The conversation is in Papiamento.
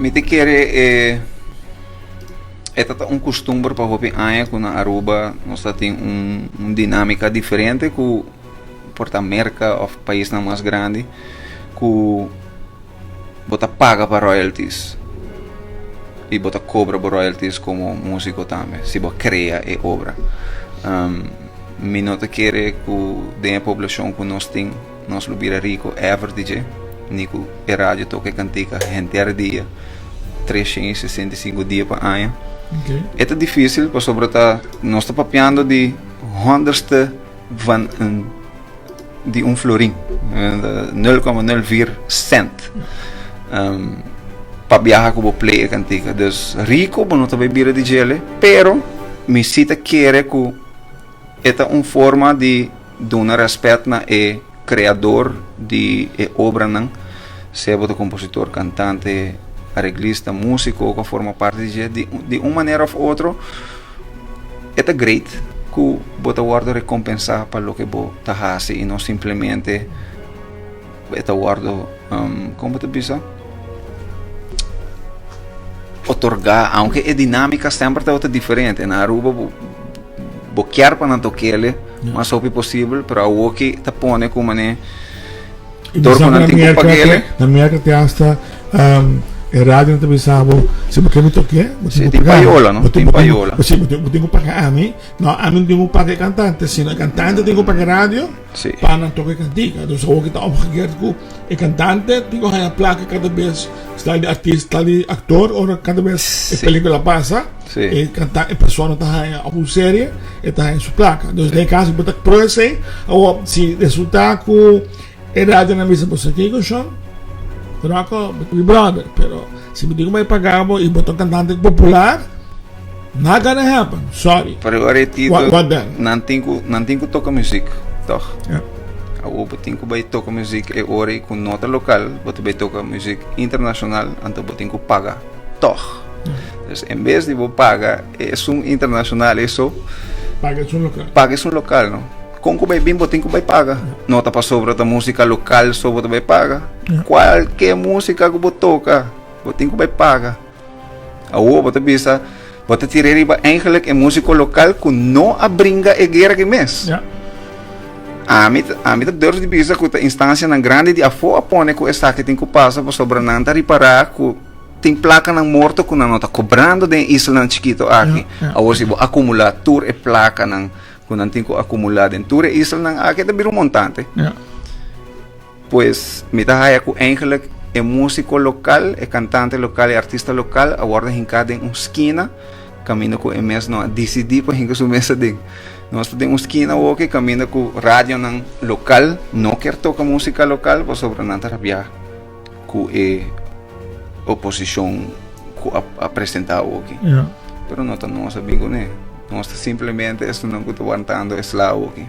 Mi ta kere e e ta ta un kustumber pa hopi aña ku na Aruba nos ta tin un un dinámika diferente ku por ta Merka òf paisnan mas grandi ku bo ta paga pa royalties i bo ta kobra bo royalties komo músiko tambe si bo krea e obra. Mi no ta kere ku den e poblashon ku nos tin nos lo bira riko ever di dje, ni ku e radio toka e kantika henter dia, 365 dia pa aña. E ta difísil pasobra ta nos ta papiando di honderdste van een di un florin, 0,04 cent. Pa biaha ku bo play e kantika. Dus riko bo no ta bai bira di djele, pero mi si ta kere ku e ta un forma di duna rèspèt na e kreador di e obranan, sea bo ta kompositor, kantante, areglista, músiko ku a forma parti di dje, di un manera òf otro e ta great ku bo ta wòrdu rekompensá pa loke bo ta hasi i no simplemente e ta wòrdu, kon bo ta bisa? Otorgá, aunke e dinámika semper tabata diferente. Na Aruba bo bo kier pa nan tok'el mas hopi posibel, pero awoki ta pone ku manera dor ku nan tin ku pag'el. Na Merka te hasta e radio nan ta bisa bo, si bo ke mi tok'é, bo tin ku paga. Tin payola, no? Tin payola. Si, bo tin ku paga ami. No, ami no tin ku paga e kantante, sino e kantante tin ku paga e radio. Sí. Pa nan toka e kantika. Dus awoki ta omgekeerd ku e kantante tin ku haña plaka kada bes, stal di artista, stal di aktor, ora kada bes e pelikula pasa, e kanta, e persona ta haña òf un serie, e ta haña su plaka. Dus den e kaso bo ta pro esei, awor si resulta ku e radionan bisa bo sa kiko shon, Rocco bo ta mi brother, pero si bo tin ku bai paga bo i bo ta un kantante popular, Not gonna happen, sorry. Pero ora e Tito, What, what then? nan tin ku, nan tin ku toka muziek, toch? Ja. Awor bo tin ku bai toka muziek e ora ei ku no ta lokal, bo ta bai toka muziek internashonal, anto bo tin ku paga toch. Dus en bes di bo paga esun internashonal eso, Paga esun lokal. paga esun lokal, no? Kon ku bai bin bo tin ku bai paga. No ta pasobra ta músika lokal so bo ta bai paga. Ja. Kualke músika ku bo toka, bo tin ku bai paga. Awor bo ta bisa, bo ta tira riba eigenlijk e músiko lokal ku no a bringa e guera ki mes. Ja. Ami, ami ta durf di bisa ku ta instansianan grandi di afó a pone ku esaki tin ku pasa pasobra nan ta ripará ku tin plakanan morto ku nan no ta kobrando den e islanan chikito aki. Ja, ja. Awor si bo akumulá tur e plakanan ku nan tin ku akumulá den tur e islanan aki e ta bira un montante. Ja. Pues mi ta haya ku eigenlijk e músiko lokal, e kantante lokal, e artista lokal a wòrdu hinká den un skina kaminda ku e mes no a disidí pa hinka su mes aden. Nos ta den un skina awoki kaminda ku radionan lokal no kier toka músika lokal pasobra nan ta rabiá ku e oposishon ku a presentá awoki. Pero no ta nos a bin kuné. Nos ta simplemente esunnan ku ta wantando e sla awoki.